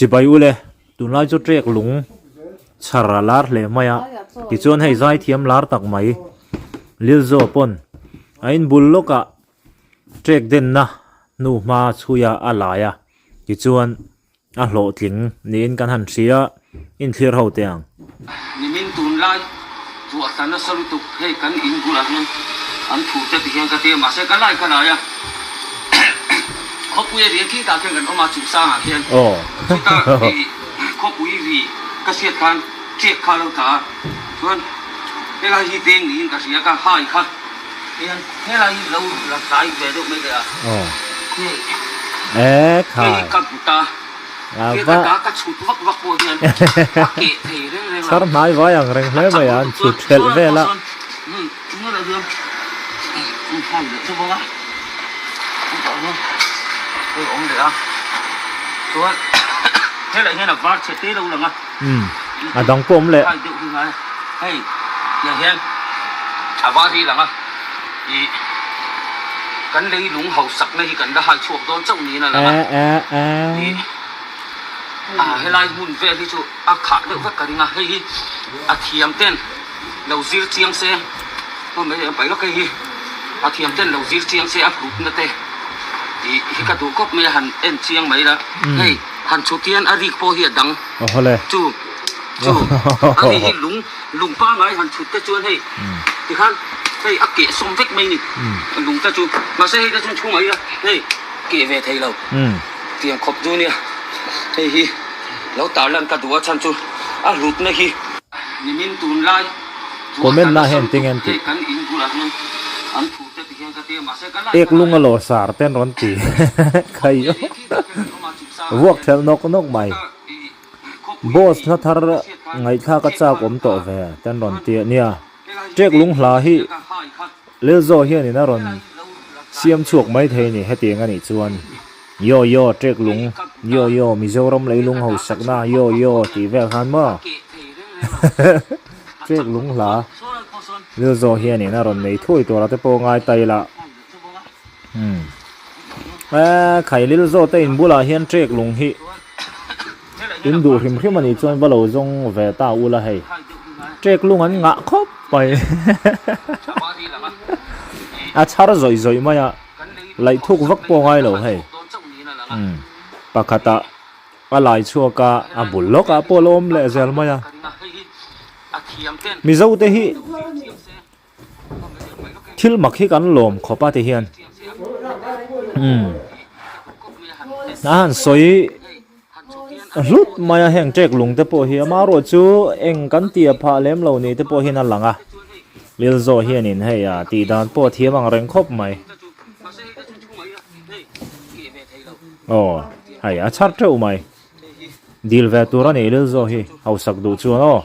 Chibai ule, tunlai chu trek lung chhar a lar hle mai a, tichuan hei zaithiam lar tak mai Lilzo pawn a inbul lawkah trek denna hnuhma chhuia a lai a, tichuan A hlawhtling niin kan han hria, inthlir ho teh ang. Nimin tunlai chu a tla nasa lutuk, hei kan in bulah hian an phur te ti hian ka ti a, mahse ka lai ka lai a, khawpui a ri a khitah khian kan awm a, Chhukchangah khian chuta i khawpui ri ka hriat khan ṭiak kha a lo tla a, chuan helai hi veng niin ka hria ka hai kha. Hian helai hi lo la tlai ve deuh mai teh a. Hei hei hi ka hmu ta. He ka ta ka chhut vak vak pawh hian a keh thei reng reng lo. Chhar hnai vai ang reng hle mai a, an chhut hrelh vel a. Helai hian in hai leh deuh bawk a. Chutah hian hei awm leh a. Chuan helai hian a var chhe te lo lang a. Umm a dang pawh awm leh. Hai deuh hi ngai a hei tiang hian a var hi lang a ih kan leilung hausakna hi kan la hai chhuak dawn chauh niin a lang a ih a helai hmun vel hi chu a khah deuh vek ka ring a hei hi a thiam ten lo zir chiang se aw mai leh paih lawk hei hi a thiam ten lo zir chiang se a hlutna te ih hi ka duh khawp mai a han en chiang mai la hei. Han chhut hian a rik pawh hi a dang. Awhawle. Chu, chu, a ni hi lung, lung pangai han chhut te chuan hei, tikhan hei a keh sawm vek mai ni, lung te chu. Mahse hei te chuan chhungah hian hei keh ve thei lo. Tiang khawp chu nia, hei hi lo tarlan ka duh a chhan chu a hlutna hi. Nimin tunlai chu a Comment na hian ting an ti. Hei kan in bulah hian an phur te ti hian ka ti a, mahse ka lai Ek lung a lawr sar te an rawn ti. Khai. Vuak thelh nawk nawk mai. Boss hla thar ngaihthlak a chak awm tawh ve te an rawn ti a nia. Ṭek lung hla hi Lilzo hianin a rawn siam chhuak mai thei a ni hetiang a nih chuan. Yo yo ṭek lung, yo yo Mizoram leilung hausakna, yo yo tih vel khan maw. Ṭek lung hla Lilzo hianin a rawn nei thuai tur a te pawh ngai ta ila. Umm eee Khailil zawt a in bulah hian trek lung hi in duh hrim hrim a nih chuan va lo zawng ve ta ula hei trek lung an ngah khawp mai a chhar zawih zawih mai a laih thuk vak pawh ngai lo hei umm pakhatah a lai chhuak a a bul lawkah pawh a lo awm leh zel mai a Mizo te hi. Thil mak hi kan lawm khawp a ti hian umm a han sawi hlut mai a heng ṭek lung te pawh hi amaherawh chu eng kan tih a phah lem lo ni te pawh hian a lang a Lilzo hianin hei a tih dan pawh a thiam ang reng khawp mai aw hei a chhar teuh mai dil ve tur a ni Lilzo hi hausak duh chuan aw.